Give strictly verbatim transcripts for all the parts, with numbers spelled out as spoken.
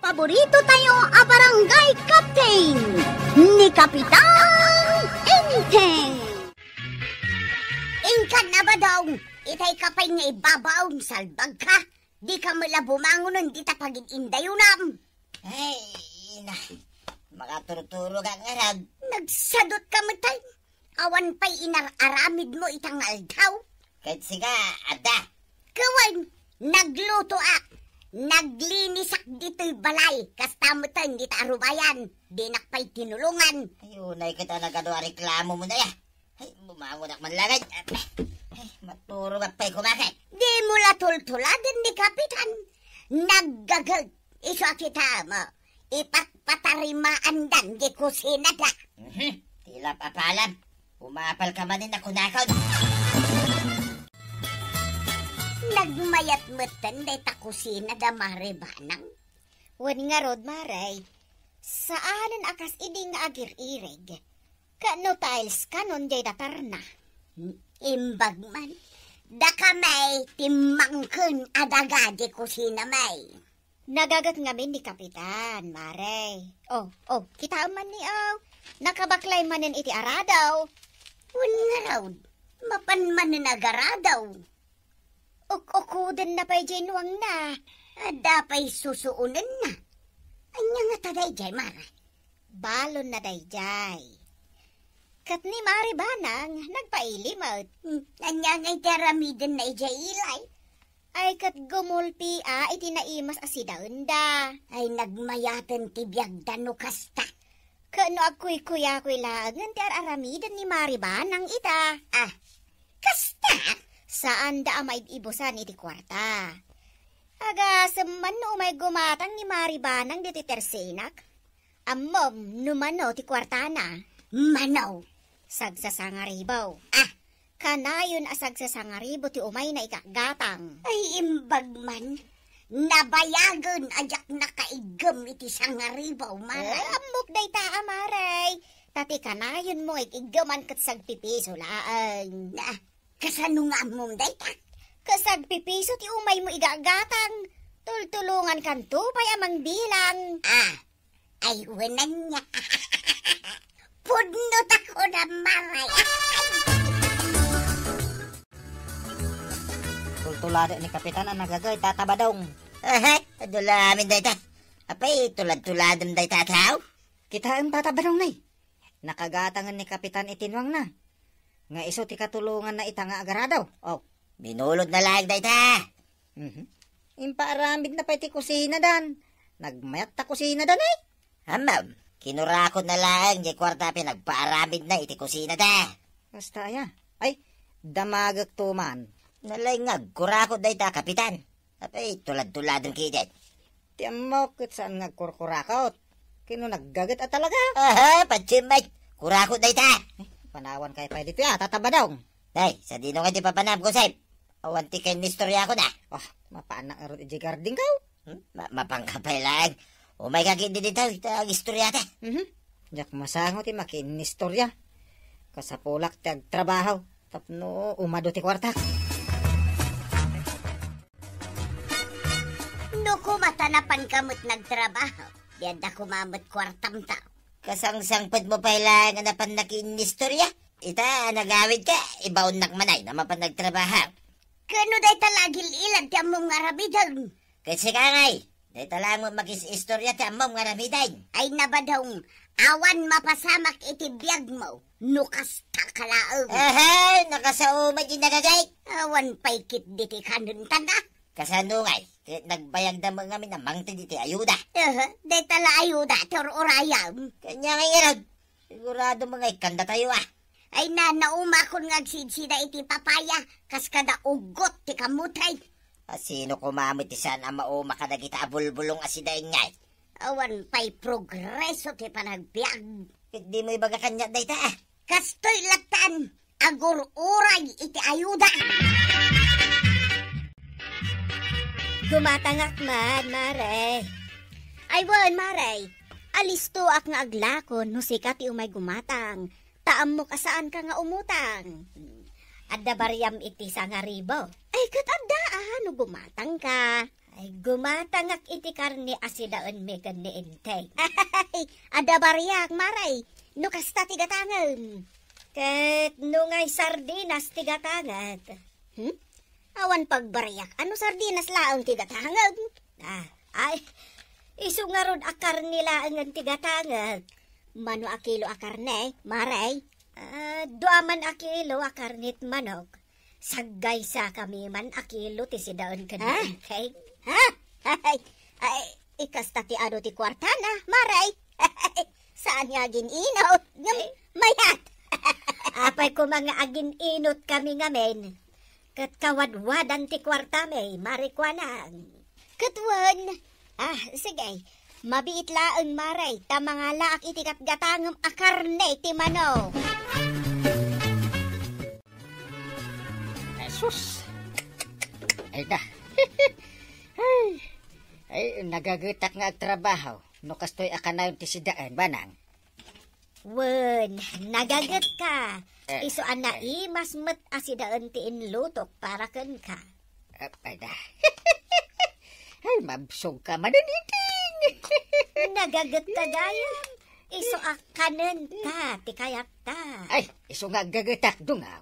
Paborito tayo a barangay captain, ni Kapitan Enteng. Inkan a, Badong, itay ka pay nga ibabaw, salbag ka. Di ka met la bumangonen dita pagid-indayonam. Ay, na, makaturturog ak ngarud. Nagsadut ka met ay. Awan pay inar-aramidmo ita nga aldaw. Ket sika, adda. Ket wen, naglutoak. Naglinisak ditoy balay. Kasta metten dita arubayan. Dinak pay tinulongan. Ay, unay ket a nagadu a reklamom, Nay, a. Ay, bumangonak man laeng. Ay, maturogak pay koma ket. Dimo la tultuladen ni Kapitan. Naggaget. Isu a kitaem, ipatpatarimaandan di kusinada. Mhm. Tilap a palam. Umapal ka manen a kunakon. Nagmayat metten dayta kusinada, Mare Banang. Wen ngarud, Mare, saanen a kas idi nga agir-irig. Ket no tiles kanon diay datarna. Imbag man. Daka may timmangken a daga di kusina may. Nagaget ngamin ni Kapitan, Mare. Oh, oh, kitaem man ni, oh. Nakabaklay manen iti aradaw. Wen ngarud, mapan manen agaradaw. Uk-ukudenna pay diay nuangna. Adda pay susuonenna. Ania ngata daydiay, Mare? Balonna daydiay. Ket ni Mare Banang, nagpaili met. Hmm, ania ngay ti aramidenna idiay ilay? Ay, ket gumulpia iti naimas a sidaenda. Ay, nagmayaten ti biagda no kasta. Ket no agkuykuyakoy laengen ti ar-aramiden ni Mare Banang ita. Ah, kasta? Saanda a maib-ibusan iti kuarta. Agasem man no umay gumatang ni Mare Banang ditoy tersenak. Ammom no mano ti kuartana? Mano? Sagsasangaribo. Ah, Kanayon a sagsasangaribo ti umayna igatgatang. Ay, imbag man. Nabayagen a diak nakaiggem iti sangaribo, Mare. Eh, ammok dayta, a, Mare. Ta ti kanayonmo nga iggeman ket sagpipiso laeng. Na, kasano nga ammom dayta? Ket sagpipiso ti umaymo igatgatang. Tultulongankanto pay a mangbilang. Ah, Ay, wen ania. Pudno ta kunam, Mare. Tultulada ni Kapitan a nagagay, Tata Badong. Ahay, adu la amin dayta. Apay, tulad-tuladem dayta a tao? Kitaem, Tata Badong, nay. Nakagatangen ni Kapitan iti nuangna. Nga isu ti katulonganna ita nga agaradaw. Oh. Binulodna laeng dayta. Mhm. Impaaramidna pay ti kusinadan. Nagmayat ta kusinadan, ay? Ammom, kinurakotna laeng diay kuarta a pinagpaaramidna iti kusinada. Kasta aya? Ay, damagekto man. Nalaing nga agkurakot dayta, Kapitan. Apay, tulad-tuladem ketdin. Ti ammok ket saan nga agkurkurakot. Ket no naggaget a talaga. Aha, patsimay. Kurakot dayta. Eh, panawan kay pay ditoy, ah, Tata Badong. Nay, sadino nga ti papanam ko, Sep? Awan ti kainistoriako na. Oh, mapanak ngarud idiay gardingko. Hmm? Ma-, mapanka pay laeng. Umayka ketdi ditoy, ta agistoriata. Mhm. Diak masango ti makiinistorya. Kasapulak ti agtrabaho tapno umadu ti kuartak. No koma ta napanka met nagtrabaho, di adda koma met kuartam ta. Kasangsangpetmo pay laeng a napannak inistorya. Ita a nagawidka, ibaonnak man ay no mapan nagtrabaho. Ket no dayta la agil-ilad ti ammom nga aramiden? Ket sika ngay, dayta laeng met makis-istorya ti ammom nga aramiden. Ay, Nabadong, awan mapasamak iti biagmo no kasta ka laeng. Ahay, nakasao met ti nagagay. Awan pay ketdi ti kanentana. Kasano ngay? Ket nagbayagda met ngamin a mangted iti ayuda. Aha, dayta la ayuda ti ur-urayam. Kaniak ngay ngarud. Sigurado met nga ikkandatayo, ah. Ay na, naumakon nga agsidsida iti papaya, kas kada ugot ti kamutay. A, sino koma met ti saan a mauma kadagita a bulbulong a sidaen ngay? Awan pay progreso ti panagbiag. Ket dimo ibaga kaniak dayta, ah. Kastoy lattan, agur-uray iti ayuda. Gumatangak man, Mare. Ay, wen, Mare. Alistoak nga aglako no sika ti umay gumatang. Ta ammok a saanka nga umutang. Adda bariam iti sangaribo. Ay, ket adda, ah, no gumatangka. Ay, gumatangak iti karne a sidaenmi ken ni Enteng. Ay, adda bariak, Mare. No kasta ti gatangem. Ket no ngay sardinas ti gatangek. Hmm? Awan pagbariak. Ano sardinas laeng ti gatangem? Ah, ay, isu ngarud a karne laengen ti gatangek. Mano a kilo a karne, Mare? Ah, dua man a kilo a karne ti manok. Saggaysakami man a kilo ti sidaen ken Ha? Enteng. Ha? Ay, ay, ikasta ti adu ti kuartana, Mare. Saan nga agin-inot, ngem Ay. mayat. Apay koma nga agin-inot kami ngamin. Ket kawadwadan ti kuartami, Mare Kuanang. Ket wen, ah, sige, mabiit laeng, Mare, ta mangalaak iti gatgatangem a karne ti manok. Jesus! Ay da. Ay, ay, nagagetak nga agtrabaho. No kastoy a kanayon ti sidaen, Manang. Wen, nagagetka. Eh, Isu a eh. naimas met a sidaen ti inlutok para kenka. Apay da. Ay, mabsog ka, Manang Iting. Nagagetka gayam. Isu a kanenta ti kayatta. Ay, isu nga aggagetak, dungaw.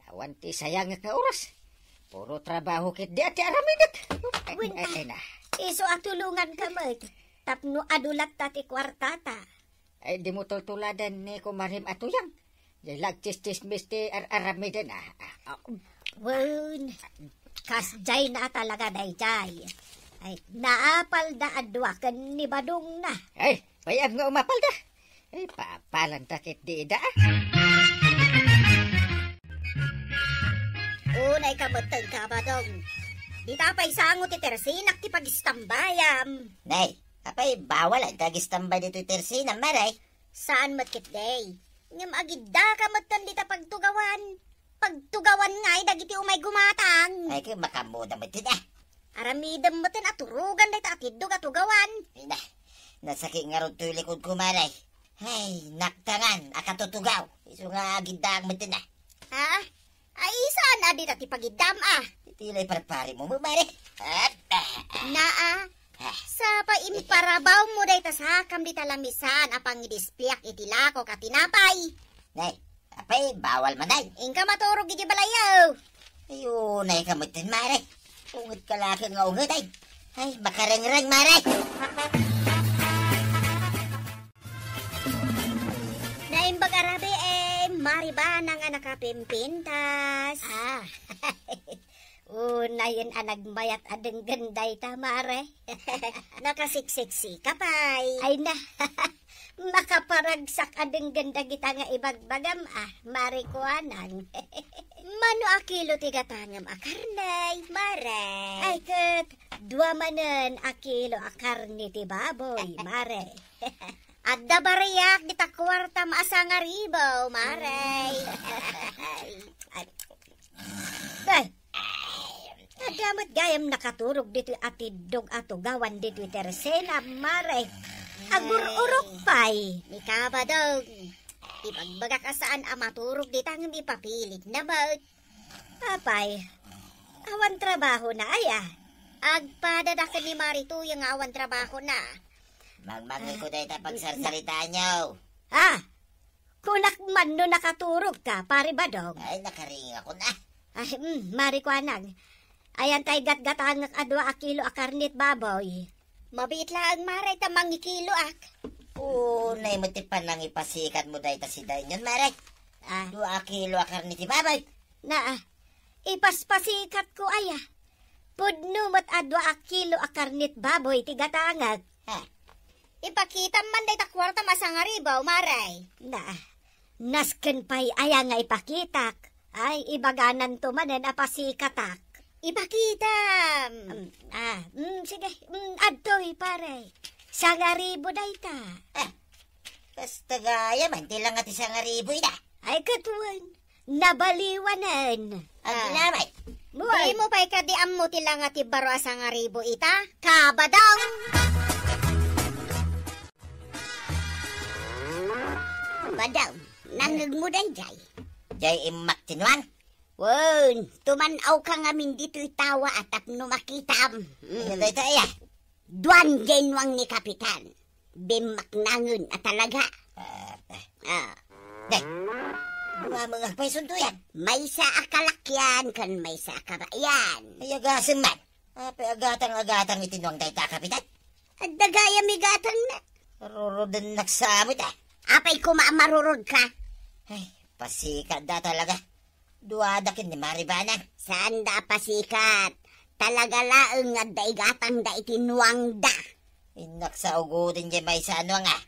Awan ti sayangek nga oras. Puro trabaho ket di ati aramidek. Ay, Wen, ay, ah, ay na. Isu a tulonganka met. Tapno adu latta ti kuartata. Ay, dimo tultuladen ni kumarem a tuyang. Diay la agtsistsismis ti ar-aramiden, ah. Ah, ah. Wen, kasdiay na talaga daydiay. Ay, naapalda a dua ken ni Badongna. Ay, payam nga umapalda. Ay, paapalanta ket di ida, ah. Unay ka metten, Kabadong. Dita pay sango ti tersinak ti pagistambayam. Nay, apay bawal a agistambay ditoy tersinam, Mare? Saan met ketdi. Ngem agiddaka metten dita pagtugawan. Pagtugawan ngay dagiti umay gumatang. Ay, ket makaammoda metten, ah. Aramidem metten a turogan dayta atiddog a tugawan. Ay na, nasakit ngarud toy likodko, Mare. Ay, naktangan a katutugaw. Isu nga agiddaak metten, ah. Ha? Ay, saan a dita ti pagiddam, ah? Iti lay parparimo, Mare. Naa, Ah. sapa imparabawmo dayta sakam dita lamisaan a pangidispiak iti lakok a tinapay. Nay, apay, bawal man, ay. Inka maturog iti balayyo. Ay, unay ka metten, Mare. Unget ka laeng nga unget, ay. Ay, makarengreng, Mare. Naimbag a rabii, Mare Banang a nakapimpintas. Ah. Unayen a nagmayat a denggen dayta, Mare. Nakasiksiksi ka pay. Ay na, makaparagsak a denggen dagita nga ibagbagam, ah, Mare Kuanang. Mano a kilo ti gatangem a karne, Mare? Ay, ket dua manen a kilo a karne ti baboy, Mare. Adda bariak dita kuartam a sangaribu, Mare. Ay, adda met gayam nakaturog ditoy atiddog a tugawan ditoy tersena, Mare. Agur-urok pay. Ni Kabadong, ibagbagak a saan a maturog dita ngem ipapilitna met. Apay, awan trabahona aya? Agpadada ken ni Mare Tuyang nga awan trabahona. Mangmangeko dayta pagsarsaritaanyo. Ah, kunak man no nakaturogka, Pare Badong. Ay, nakaringakon, ah. Ay, mm, Mare Kuanang. Ayan tay gatgatangek a dua a kilo a karne ti baboy. Mabiit laeng, Mare, ta mangikiloak. Unay met ti panangipasikatmo dayta sidaenyon, Mare. Ah. Dua a kilo a karne ti baboy. Na, ah, ipaspasikatko aya. Pudno met a dua a kilo a karne ti baboy ti gatangek. Ha? Ipakitam man dayta kuartam a sangaribu, Mare. Na, nasken pay aya nga ipakitak. Ay, ibagananto manen a pasikatak. Ipakitam! Mm, ah, mm, sige, mm, adtoy, pare. Sangaribu dayta. Ah, kasta gayam, ti langa ti sangaribu ida. Ay, ket wen, nabaliwanen. Ah. Aglamat. Buwan. Dimo pay kadi ammo ti langa ti baro a sangaribu ita? Kabadong! Badong, nangngegmo daydiay? Jay immak ti nuang. Wen, tuman-awka ngamin ditoy tawa a tapno makitam. Mm. Ania dayta aya? Duan diay nuang ni Kapitan. Bimmaknangen a talaga. Ah, ah. Ah. Nay, duamengak pay sunto yan. Maysa a kalakyan ken maysa a kabayan. Ay, agasem man. Apay agatang-agatang iti nuang dayta a Kapitan? Adda gayam igatangna. Rurudennak sa amin, ah. Apay koma a marurodka? Ay, pasikatda talaga. Duada ken ni Maribanang. Saanda a pasikat. Talaga laeng nga adda igatangda iti nuangda. Innak sa ugoden diay maysa a nuang, ah.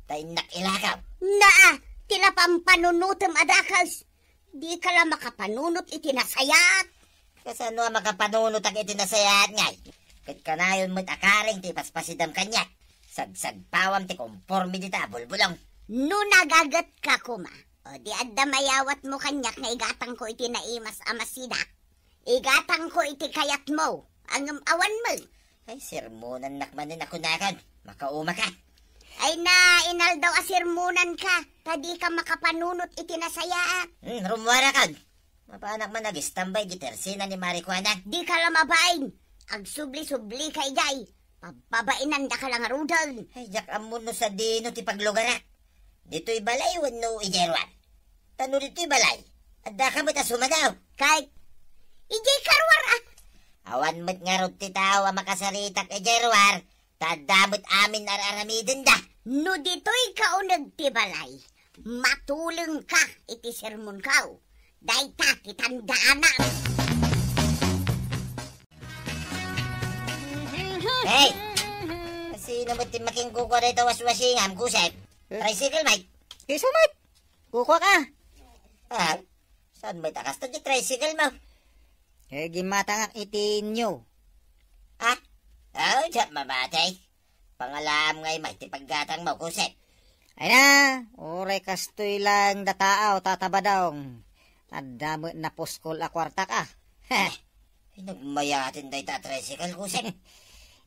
Ta innak ilakaw. Naa, ti napampanunotem a dakes. Dika la makapanunot iti nasayaat. Kasano a makapanunotak iti nasayaat ngay? Ket kanayon met a karing ti ipaspasidam kaniak. Sagsagpawam ti komporme dita a bulbulong. No nagagetka koma, o di adda mayawatmo kaniak nga igatangko iti naimas a masidak. Igatangko iti kayatmo, ngem awan met. Ay, sermonannak manen a kunakon. Makaumaka. Ay na, inaldaw a sermonanka, ta dika makapanunot iti nasayaat. Hmm, rummuarakon. Mapanak man agistambay iti tersena ni Mari Kuana. Dika la mabain. Agsubli-sublika idiay. Pabbabainandaka la ngaruden. Ay, diak ammo no sadino ti paglugarak. Ditoy balay wenno idiay ruar? Ta no ditoy balay, addaka met a sumadaw. Kay, idiay karuar, ah. Awan met ngarud ti tao a makasaritak idiay ruar, ta adda met amin ar-aramidenda. No ditoy kauneg ti balay, matulengka iti sermonko. Dayta ti tandaanam. Hey! Sino met ti makinkukua dayta waswasingam, Kusep? Eh? Tricycle, Mike? Isu met! Kukua ka? Ah, saan met a kasta ti tricycle mo? Eh, gimmatangak iti inyo. Ah? Ah, diak mamatay. Pangalaam ngay met ti paggatangmo, Kusep. Ay na, uray kastoy lang dataaw, Tata Badong. Adda met napuskol a kuartak, ah. Heh. Ay, nagmayaten dayta a tricycle, Kusep.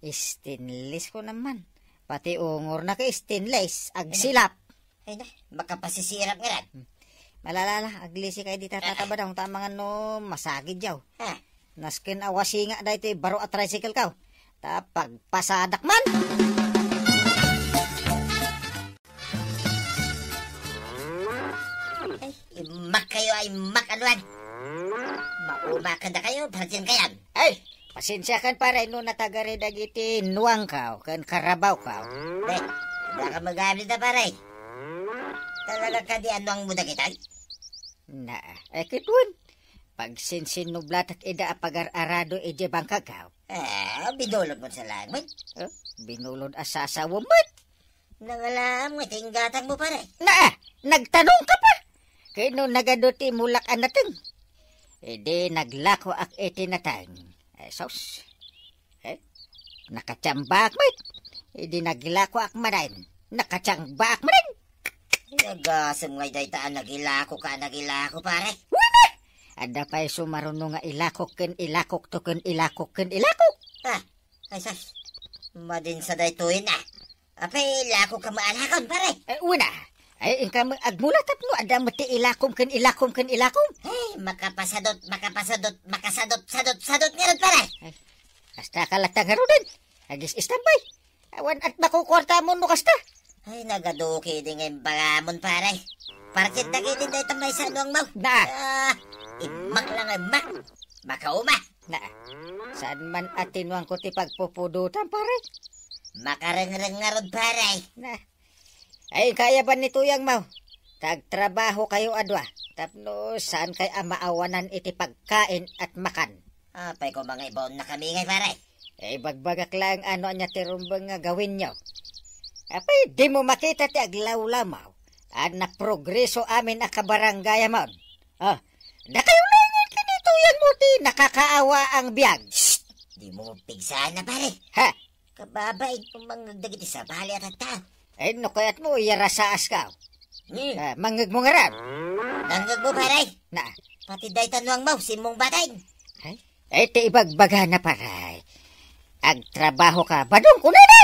Stainless ko naman. Pati ungorna ket stainless, agsilap. Ay na, makapasisirap nga ran. Hmm. Malalala, aglisi kayo dita, Tata Badong, ta amangan no masagid yaw. Ah. Nasken a wasinga daytoy baro a tricycle ko. Ta pagpasadak man. Ay, immak kayo, ay immak, anuan. Mauma kada kayo, partin kayan. Ay, pasensiakan, pare, no natagari dagiti nuangko ken karabawko. Be, adda ka magamit na, pare. Talaga kadi a nuangmo dagitoy? Na, ay, kituen. Pagsinsinnublatak ida a pagar-arado iti bangkagko. Ah, binulod mo sa langit? Eh, binulod a sasawa met. Nangalaam nga ti inggatang mo, pare. Na, nagtanong ka pa? Kay no nagadu ti mulak a nateng. Idi naglakoak iti nateng. Eh, sus. Eh, nakatiambaak met. Idi naglakoak manen, nakatiambaak manen. Ay, agasem ngay dayta a nagilakoka, nagilako, pare. Wen, adda pay sumaruno nga ilakok ken ilakokto ken ilakok ken ilakok. Ah, ay, sus. Madin sa daytoyen, ah. Apay, ilakok ka maalakon, pare? Eh, una. Ay, inka met agmula tapno adda met ti ilakom ken ilakom ken ilakom. Ay, makapasadot, makapasadot, makasadot, sadot, sadot ngarud, pare. Ay, kasta ka latta ngaruden. Agis-istambay. Awan at makukuarta mo no kasta. Ay, nagaduki di nga imbaramon, pare. Parkit dagiti dayta maysa a nuang mo. Na. Ah, immak lang, immak. Makauma. Na. Saan man a tinuangko ti pagpupudutan, pare? Makarengreng ngarud, pare. Na. Ay, kaayaban ni Tuyang mo. Tagtrabaho kayo a dua. Tapno saan kay a maawanan iti pagkain at makan. Apay ko mga ibaon na kami ngay, pare? Eh, ibagbagak lang ano anya ti rumbeng nga gawin nyo. Apay, di mo makita ti aglawlamaw? A naprogreso amin a kabarangayamon. Ah, dakayo lang ken ni Tuyang mo ti nakakaawa ang biag. Shh! Di mo pigsaanna, pare. Ha? Kababain ko mangngeg dagiti sabali a tattao. Eh, no kayat mo, iyarasaas ka. Hmm. Ah, mangngeg mo ngarud. Nangngeg mo, pare? Na. Pati dayta nuang mo, simmong batain. Ay? Eh, ti ibagbagana, pare. Agtrabaho ka, Badong, kunana.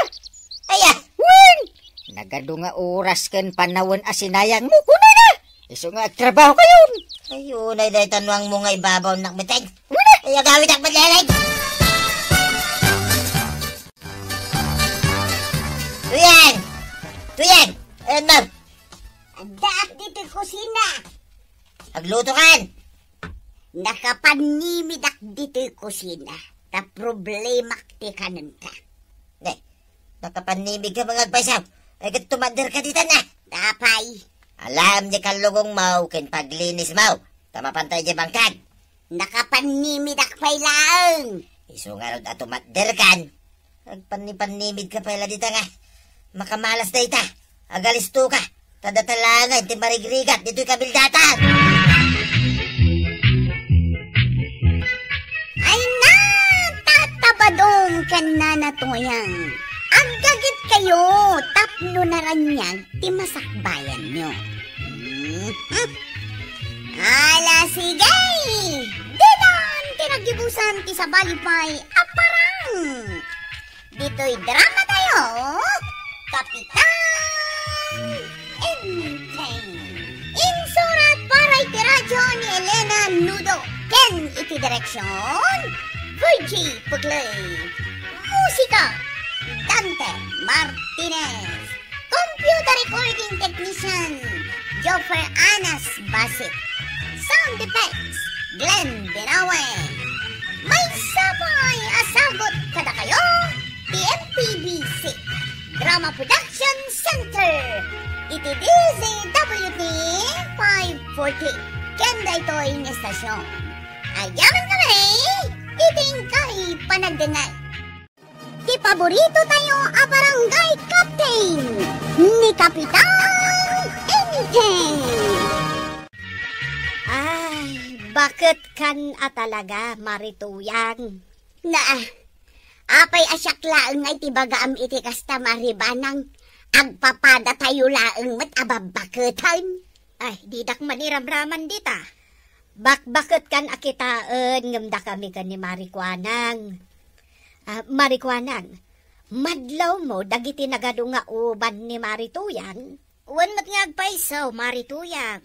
Aya? Wen! Nagadu nga oras ken panawen a sinayang mo, kunana. Isu nga agtrabaho kayon. Ay, unay dayta nuangmo nga ibabaw, nak, metten. Ay, agawid ak, madlalag. Tuyang! Tuyang! Ayan, ma'am. Addaak ditoy kusina. Agluto kan. Nakapannimidak ditoy kusina. Ta problemak ti kanenta. Ne, nakapannimig ka, mga agpaysaw. Ay, ket tumadder ka ditan, a. Apay? Alam ni kallugong mo ken paglinis mo. Ta mapantay di bangkag. Nakapannimidak pay laeng. Isu ngarud a tumadder kan. Agpanni-pannimid ka pay la dita nga. Makamalas dayta. Agalisto ka. Ta data laeng ti marigrigat ditoy kabildatan. Ay na, Tata Badong ken Nana Tuyang. Aggagitkayo tapno naraniag ti masakbayanyo. Mhm. Ala, sige! Ditan ti naggibusan ti sabali pay a parang. Ditoy dramatayo, Kapitan Enteng. Insurat para iti radyo ni Elena Nudo ken iti direksyon, Virgie Pugley. Musika, Dante Martinez. Computer recording technician, Joffer Anas Basit. Sound effects, Glenn Binawe. Maysa pay a sagut kadakayo ti M P B C Drama Production Center iti D Z W T five forty. Ken daytoy nga estasyon, agyamankami iti inkay panagdengngeg. Ti paborito tayo a barangay captain, ni Kapitan Enteng. Ay, baket kan a talaga, Mari Tuyang. Na, apay a siak laeng nga iti bagaam iti kasta, Mari Banang, agpapada tayo laeng met a babbaketen. Ay, didak maniramraman dita. Bakbaket kan a kitaen ngem dakami ken ni Mari Kuanang. Ah, Mari Kuanang, madlawmo dagiti nagadu nga uban ni Mari Tuyang? Wen met nga agpayso, Mari Tuyang.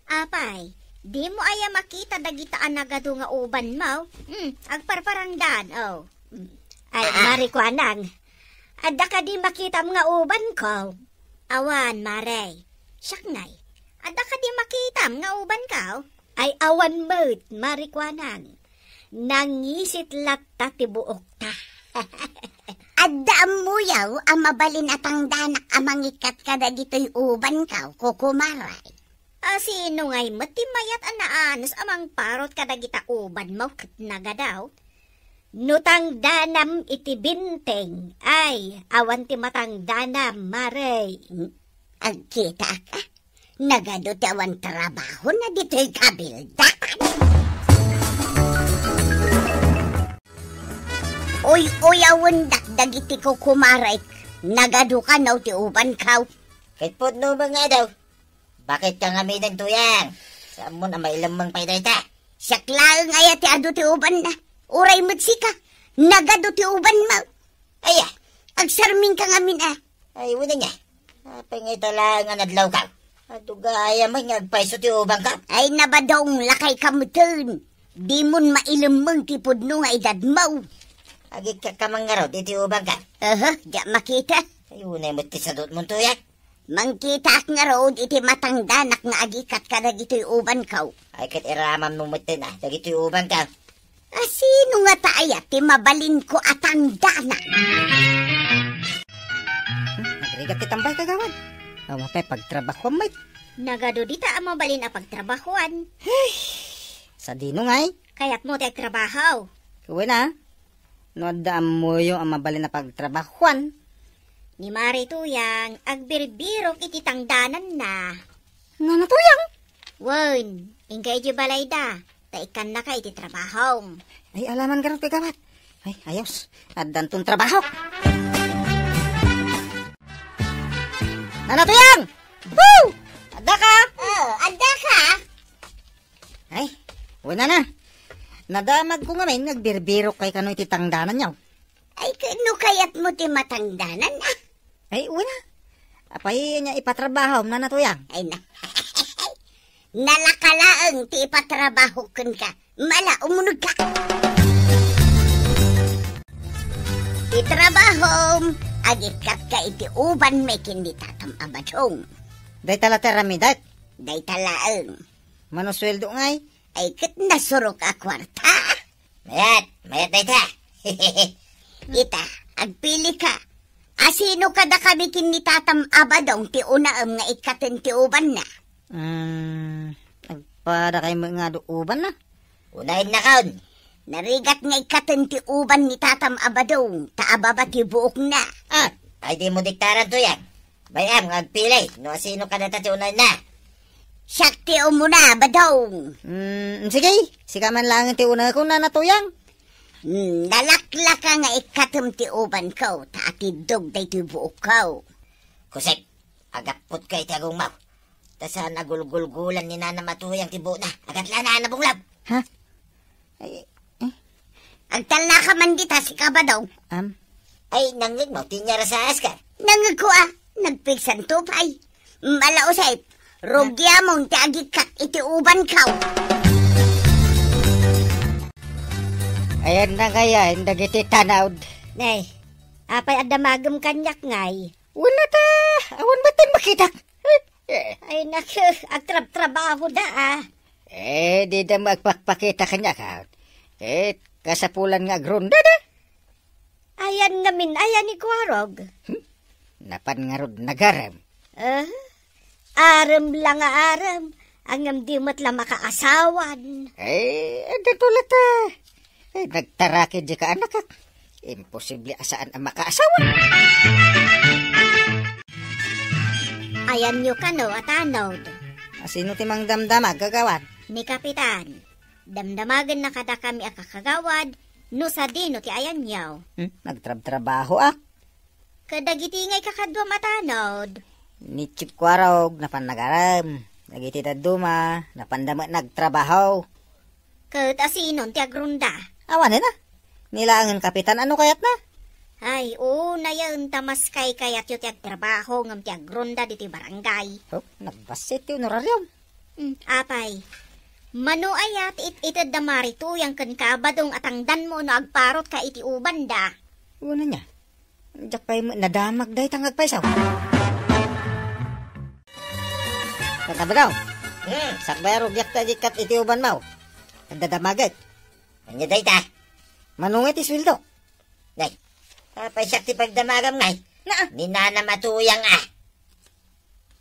Apay, dimo aya makita dagita a nagadu nga ubanmo? Hmm, agparparangdan, oh. Hmm. Ay, ah, Mari Kuanang, adda kadi makitam nga ubanko? Awan, Mare. Siak ngay, adda kadi makitam nga ubanko? Ay, awan met, Mari Kuanang. Nangisit latta ti buokta. Adda ammoyo a mabalin a tangdanak a mangikkat kadagitoy ubanko, kukumaray. A, sino ngay met ti mayat a naanus a mangparut kadagita ubanmo ket nagadu? No tangdanam iti binteng, ay, awan ti matangdanam, Mare. Hmm? Agkitaak, a. Nagadu ti awan trabahona ditoy kabildatan. Uy-uyawendak dagiti kukumarek. Nagadu kano ti ubanko? Ket pudno met nga adu. Baket ka ngamin, Tuyang? Saammon a mailemmeng pay dayta. Siak laeng aya ti adu ti ubanna? Uray met sika, nagadu ti ubanmo. Aya, agsarming ka ngamin a. Ay, wen ania. Apay nga ita laeng a nadlawko? Adu gayam nga agpayso ti ubanko? Ay, nabadong, lakayka metten. Dimon mailemmeng ti pudno nga edadmo. Agikkat ka man ngarud iti ubanko? Aha, diak makita. Ay, unay met ti sadutmon, Tuyang. Mangkitaak ngarud iti matangdanak nga agikkat kadagitoy ubanko. Ay, ket iramanmo metten a dagitoy ubanko. A, sino ngata aya ti mabalinko a tangdanak? Hmm, nagrigat ti tambay, kagawad. Awan pay pagtrabahoan met. Nagadu dita a mabalin a pagtrabahoan. Sadino ngay? Kayatmo ti agtrabaho? Wen a. No adda ammoyo a mabalin a pagtrabahoan. Ni Mari Tuyang, agbirbirok iti tangdananna. Nana Tuyang? Wen, inka idiay balayda, ta ikkannaka iti trabahom. Ay, alaman garud, kagawad. Ay, ayos. Addanton trabaho. Nana Tuyang! Woo! Addaka? Oh, addaka? Ay, wen a. Nadamagko ngamin nga agbirbirok kay kano iti tangdananyo. Ay, ket no kayatmo ti matangdanan, a? Ay, wen a. Apay ania ipatrabahom, Nana Tuyang? Ay na. Nalaka laeng ti ipatrabaho kenka. Mala, umunegka. Itrabahom, agikkatka iti ubanmi ken ni tatam a badong. Dayta la ti aramidek? Dayta laeng. Mano sueldo ngay? Ay, ket nasurok a kuarta. Mayat, mayat dayta. Ita, agpilika. Asino kadakami ken ni tatam a badong ti unaem nga ikkaten ti ubanna? Mm, agpadakay met nga adu ubanna. Unaennakon. Narigat nga ikkaten ti uban ni tatam a badong, ta ababa ti buokna. Ah, ay dimo diktaran, Tuyang. Bay-am nga agpili no asino kadata ti unaenna. Siak ti umuna, badong. Mm, sige, sika man laeng ti unakon, Nana Tuyang. Mm, nalaklaka nga ikkatem ti ubanko, ta atiddog daytoy buokko. Kusep, agappotka iti agongmo. Ta saan a gulgulgulan ni Nanam a Tuyang ti buokna. Agatlana a nabunglab. Ha? Ay, eh. Agtalnaka man dita, sika, badong. Am? Ay, nangngegmo ti inyarasaas ka? Nangngegko a, nagpigsanto pay. Mala, Josep, rugiamon ti agikkat iti ubanko. Ayan na ngayon, dagiti tanawd. Nay, apay a damagem kaniak, ngay? Wala ta, awan batten makitak. Ay, nak, agtrabtrabaho da, ah. Eh, di da magpakpakita kaniak, ah. Eh, kasapulan nga agrunda da. Ayan ngamin, ayan ni Kuarog. Hmm? Napan ngarud nagarem. Ah? Arem la nga arem. Ngem di met la makaasawan. Eh, adda tulata. Eh, nagtaraki di ka, anak, ah. Imposible a saan a makaasawa. Ayanyo kano a tanod. Asino ti mangdamdamag, kagawad? Ni Kapitan. Damdamagenna kadakami a kakagawad no sadino ti ayanyo. Hmm? Nagtrabtrabaho, ah. Kadagiti ngay kakaduam a tanod. Ni Chief Kuarog, napan nagarem. Dagiti dadduma, napanda met nagtrabaho. Ket asinon ti agrunda? Awanen a. Ni laengen kapitan, ano kayatna? Ay, unayen ta maskaykayatyo ti agtrabaho ngem ti agrunda ditoy barangay. Oh, nagbassit ti honorarium. Hmm, apay. Mano aya ti it-ited da Mari Tuyang ken Kabadong a tangdanmo no agparotka iti ubanda? Unayen a. Diak pay met nadamag dayta nga agpayso. Tata Badong. Hmm. Sakbay a rugiak ti agikkat iti ubanmo. Adda damagek. Ania dayta? Mano ngay ti sueldo? Nay, apay siak ti pagdamagam ngay? Naa. Ni Nanam a Tuyang a.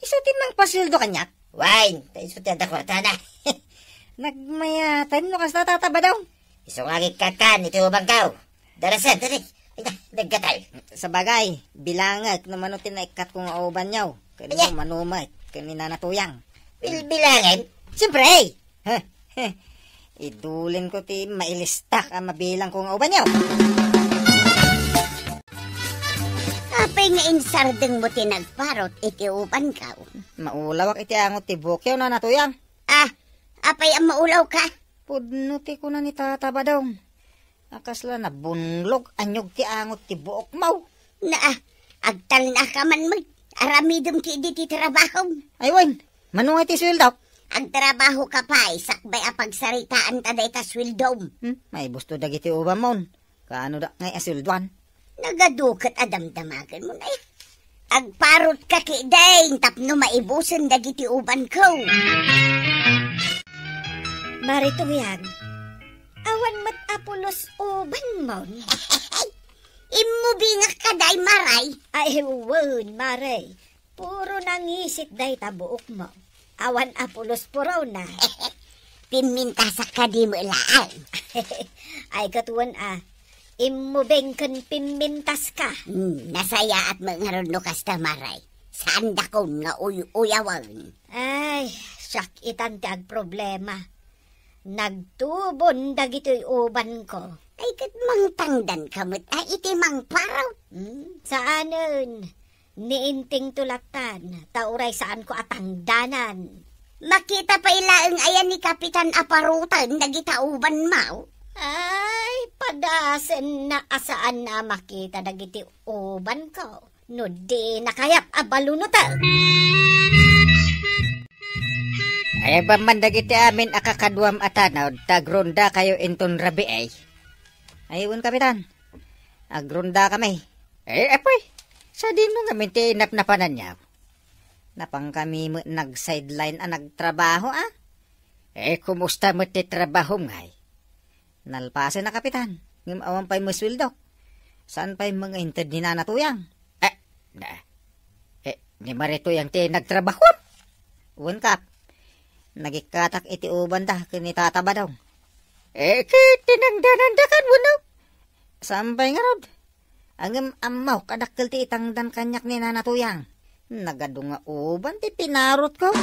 Isu ti mangpasueldo kaniak? Wen, ta isu ti adda kuartana. Nagmayatan no kasta, Tata Badong. Isu nga agikkakan iti ubanko. Darasen, dali. Ay, naggatal. Sabagay, bilangek no mano ti naikkatko nga ubanyo. Ken no mano met ken ni Nana Tuyang. Bilbilangen? Siyempre! Heh, heh. Idulinko ti mailistak a mabilangko nga ubanyo. Apay nga insardengmo ti nagparot iti ubanko? Maulawak iti angot ti buokyo, Nana Tuyang. Ah, apay a maulawka? Pudno ti kuna ni Tata Badong. A kasla nabunlog, anyog ti angot ti buokmo. Naa, agtalnaka man met. Aramidem ti idi ti trabahom. Ay wen, mano ngay ti sueldok? Agtrabahoka pay, sakbay a pagsaritaanta dayta sueldom. Hmm, maibusto dagiti ubamon. Kaano da ngay a sueldoan? Nagadu ket a damdamagenmo, nay. Agparotka ketdin tapno maibusen dagiti ubanko. Mari Tuyang, awan met a pulos ubanmon. Immubingak kadi, Mari. Ay, wen, Mari. Puro nangisit dayta buokmo. Awan a pulos purona. Pimmintasak kadi met laeng. Ay, ket wen a. Immubing ken pimmintaska. Hmm, nasayaat met ngarud no kasta, Mari. Saandakon nga uy-uyawen. Ay, siak itan ti agproblema. Nagtubon dagitoy ubanko. Ay, ket mangtangdanka met a iti mangparot. Hmm, saanen. Ni Inting tulatan, ta uray saanko a tangdanan. Makita pay laeng aya ni Kapitan a paroten dagita ubanmo? Ay, padasenna a saanna a makita dagiti ubanko no dina kayat a balunoten. Eban man dagiti amin a kakaduam a tanod ta agrondakayo inton rabii. Ay, wen, Kapitan. Agrondakami. Eh, apay, sadino ngamin ti napnapananyo? Napankami met nag-sideline a nagtrabaho, a? Eh, kumusta met ti trabahom ngay? Nalpasen a, Kapitan. Ngem awan pay masueldo. Saan pay mangainted ni Nana Tuyang? Eh, na, eh, ni Mari Tuyang ti nagtrabaho? Wen, Kap. Nagikkatak iti ubanda ken ni Tata Badong. Eh, ket tinangdananda kan wenno? Saan pay ngarud? Ngem ammok a dakkel ti itangdan kaniak ni Nana Tuyang. Nagadu nga uban ti pinarotko.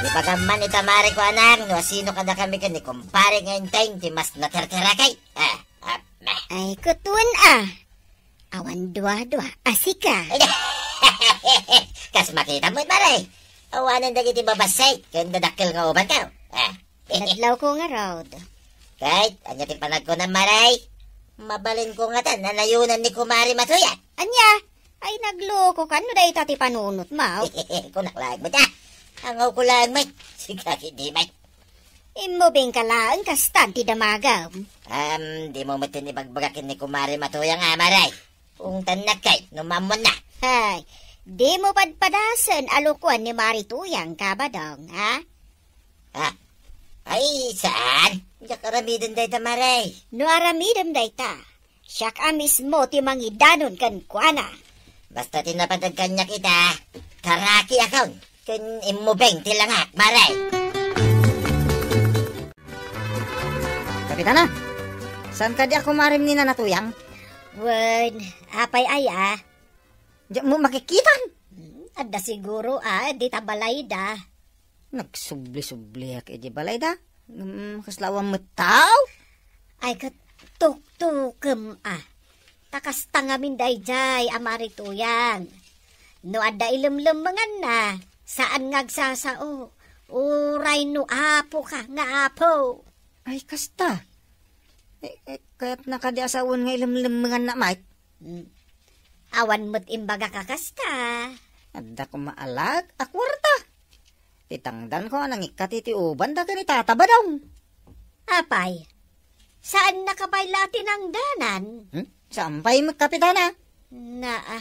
Di pa gamman ita, Mari, kuanang, no asino kadakami ken ni kumpare nga Enteng ti mas naterterakay. Ah, ah, meh. Ay, kutun a. Awan dua-dua a sika. Kas makita met, Mari. Awanen dagiti babassit ken dadakkel nga ubanko. Ah. Nadlawko ngarud. Ket, ania ti panagkunam, Mari? Mabalinko ngatan a nayonan ni Kumare Matuyang. Ania? Ay, naglokokan no dayta ti panunotmo. Kunak laeng met, a. Angawko laeng met. Sika, di met. Immubingka laeng kastan ti damagem. Am, dimo met ti ibagbaga ken ni Kumare Matuyang, a, Mari. Ungtannak kay no maammuanna. Hay, dimo padpadasen a lokoan ni Mari Tuyang, Kabadong, ha? Ha? Ay, saan? Diak aramiden dayta, Mari. No aramidem dayta, siak a mismo ti mangidanon kenkuana. Basta ti napategkanyak ita, taraki akon, ken immubing ti langak, Mari. Kapitana, saan kadi a kumarem ni Nana Tuyang? Wen, apay aya? Diak mo makikitan? Hmm, adda siguro, a, dita balayda. Nagsubli-subliak iti balayda. Hmm, kasla awan met tao? Ay, ket tuktukem, a. Ta kasta ngamin daydiay a Mari Tuyang. No adda ilemlemmenganna, saan nga agsasao. Uray no apoka nga apo. Ay, kasta. Eh, eh, kayatna kadi a sawen nga ilemlemmenganna met? Hmm. Awan met imbagak a kasta. Adda koma alag a kuarta. Ti tangdanko a nangikkat iti ubanda ken ni Tata Badong. Apay, saannaka pay la a tinangdanan? Hmm? Saan pay met, Kapitana? Naa.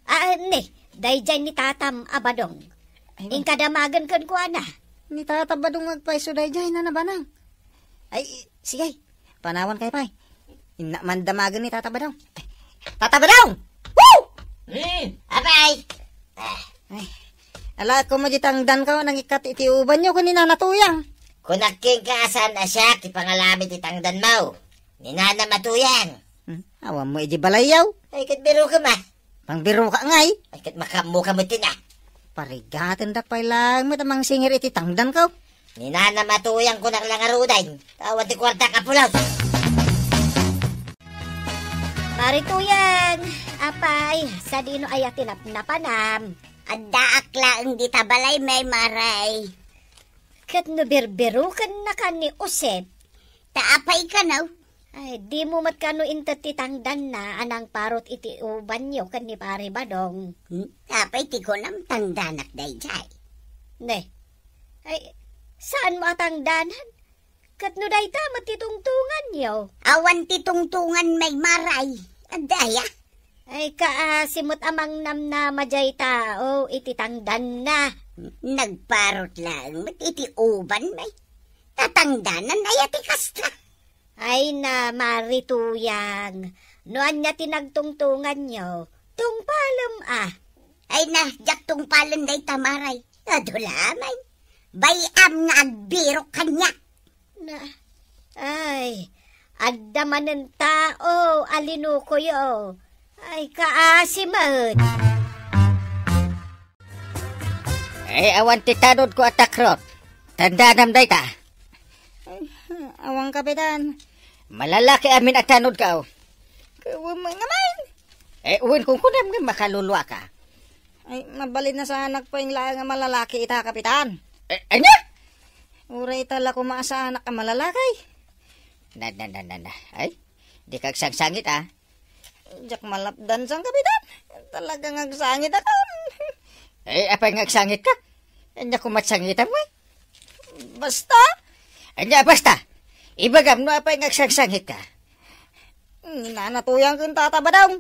Ah, ni, daydiay ni Tatam a Badong. Ay, inka damagen kenkuana. Ni Tata Badong agpayso daydiay, Nana Banang. Ay, sige. Panawan kay pay. Inna man damagen ni Tata Badong. Tata Badong! Woo! Hmm, apay? Ah. Ay, ala, koma di tangdanko, nangikkat iti ubanyo ken ni Nana Tuyang. Kunak kenka a saan a siak ti pangalamid ti tangdanmo. Ni Nana Matuyang. Hmm? Awan mo idi balayyo? Ay, ket birokem, a. Pangbiroka ngay? Ay, ket makaammoka met ti na. Parigatendak pay laeng met a mangsingir iti tangdanko. Ni Nana Matuyang kunak la ngaruden. Awan ti kuartak a pulos. Mari Tuyang, apay, sadino aya ti napnapanam? Addaak laeng dita balay, Mari. Ket no birbirokennaka ni Josep? Ta apay kano? Ay, dimo met kano inted ti tangdanna a nangparot iti ubanyo ken ni Pari Badong? Hmm? Apay ti kunam tangdanak daydiay? Ne. Ay, saan mo a tangdanan? Ket no dayta met ti tungtunganyo? Awan ti tungtungan, Mari. Adda aya? Ay, kaasi met a mangnamnama diay tao iti tangdanna. Nagparot laeng met iti uban, Mari. Ta tangdanan aya ti kasta? Ay na, Mari Tuyang, no ania ti nagtungtunganyo, tungpalem a. Ay na, diak tungpalen dayta, Mari. Adu la, Mari. Bay-am nga agbirok kaniak. Na, ay, adda manen tao a linukoyo. Ay, kaasi met. Eh, awan ti tanodko a takrot. Tandanam dayta. Ay, awan, Kapitan. Malalaki amin a tanodko. Kawan man ngamin. Eh, wen kunkunam nga makaluluaka. Ay, mabalin a saanak pay laeng a malalaki ita, Kapitan. Eh, ania? Uray ita la koma a saanak a malalaki. Na, na, na, na, na. Ay, di kagsangsangit, a. Diak malapdan san, Kapitan. Talaga nga agsangit ako. Eh, apay nga agsangitka? Ania koma ti sangitam, wen? Basta? Ania, basta? Ibagam no apay nga agsangsangitka. Ni Nana Tuyang ken Tata Badong.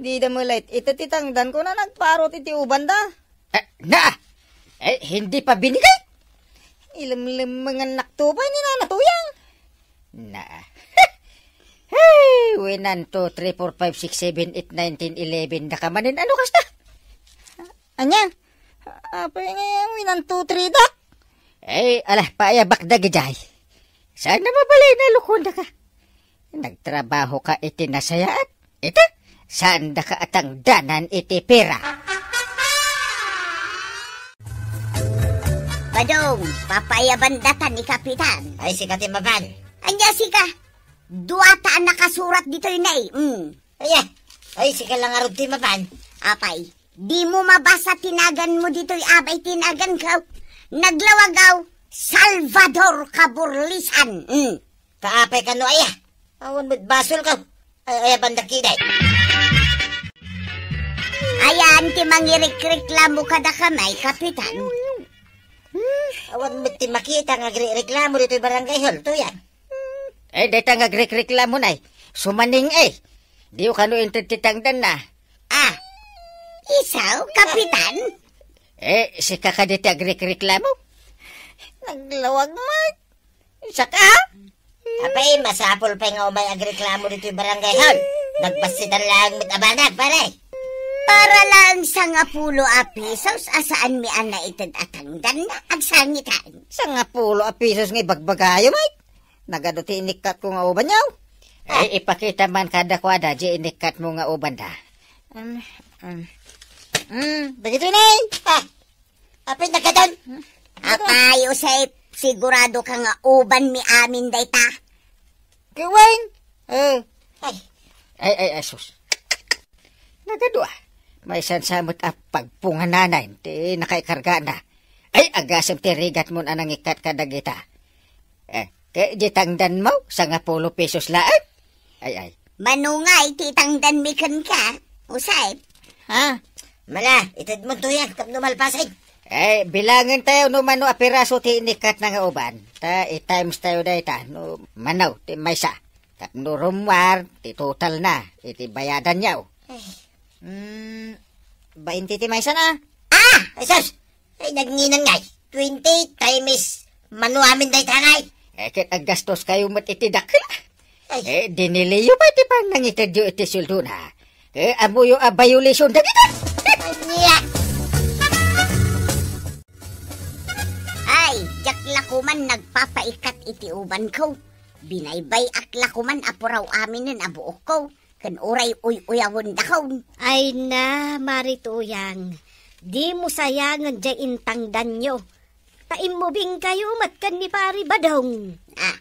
Dida met laeng ita ti tangdanko no nagparot iti ubanda. Eh, na! Eh, hindi pa binigay? Ilemlemmengannakto pay ni Nana Tuyang. Na. Hey, one, two, three, four, five, six, seven, eight, nine, ten, eleven. Nakamanen ano kasta? Ania? Apay nga yan, one, two, three, dak? Eh, ala, paayabak dagidiay. Saan na mabalin a lukondaka? Nagtrabaho ka iti nasayaat? Ita? Saan da ka atangdanan iti pera? Badong, papaayaban data ni Kapitan. Ay, sika ti mapan. Ania sika? Dua ta a nakasurat ditoy, nay. Mm. Aya, ay, sika lang arog ti mapan. Apay, di mo mabasa ti naganmo ditoy, abay, ti naganko. Naglawagaw, Salvador Kaburlisan. Mm. Kaapay kano aya? Awan met basolko. Ay, aya banda kiday. Ayan ti mangirikreklamo kadakami, Kapitan. Awan met ti makita nga agrireklamo ditoy barangay hall, Tuyang. Eh, dayta nga agrireklamo, nay. Sumaning, eh. Diyo kano inted ti tangdanna. Ah, isaw, Kapitan? Eh, sika kadi ti agrireklamo? Naglawag met. Saka? Apay, masapul pay nga umay agreklamo ditoy barangay hall. Nagbassitan laeng met a banag, pare. Para laeng sangapulo a pesos a saanmi a naited a tangdan nga agsangitan. Sangapulo a pesos nga ibagbagayo, met? Nagadu ti inikkatko nga ubanyo. Eh, ipakita man kadakuada di inikkatmo nga ubanda. Um, um. Mm, dagitoy, nay. Ah, Apay, nagkatan? Apay, Josep, sigurado ka nga ubanmi amin dayta? Ket wen? Eh. Ay. Ay, ay, ay, sus. Nagadu a. Maysa sa met a pagpungananay ti nakaikargana. Ay, agasem ti rigatmon a nangikkat kadagita. Eh, ket di tangdanmo, sangapulo pesos laeng? Ay, ay. Mano ngay ti itangdanmi kenka, Josep? Ha? Mala, itedmon Tuyang tapno malpasen. Eh, bilangen tayo no mano a piraso ti inikkat na nga uban. Ta i-times tayo dayta, no mano ti maysa. Tapno rummuar, ti total na, iti bayadanyo. Ay. Hmm, bainte ti maysa na. Ah! Ay, sus! Ay, nagnginan ngay. Twenty times mano amin dayta ngay. Eh, ket aggastoskayo met iti dakkel. Ay. Eh, diniliyo pay ti pannangitedyo iti sueldona. Eh, ammoyo a violation dagita. Ania? Ay, diak la koman nagpapaikkat iti ubanko. Binaybay-ak la koman a puraw aminen a buokko. Ken uray uy-uyawendakon. Ay na, Mari Tuyang, dimo sayangen diay intangdanyo. Ta immubingkayo met ken ni Pari Badong. Ah.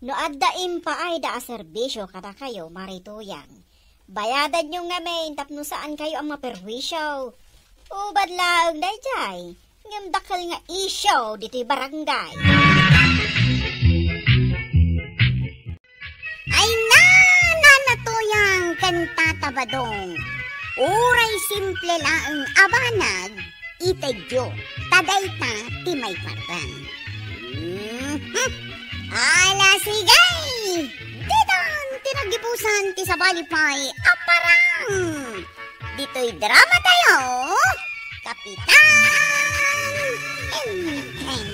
No adda impaayda a serbisio kadakayo, Mari Tuyang, bayadanyo ngamin tapno saankayo a maperwisio. Ubad laeng daydiay, ngem dakkel nga isyu ditoy barangay. Ay na, Nana Tuyang ken Tata Badong. Uray simple laeng a banag, itedyo, ta dayta ti maiparang. Mhm. Ala, sige! Ditan ti nagibusan ti sabali pay a parang. Ditoy drama tayo, Kapitan Enteng.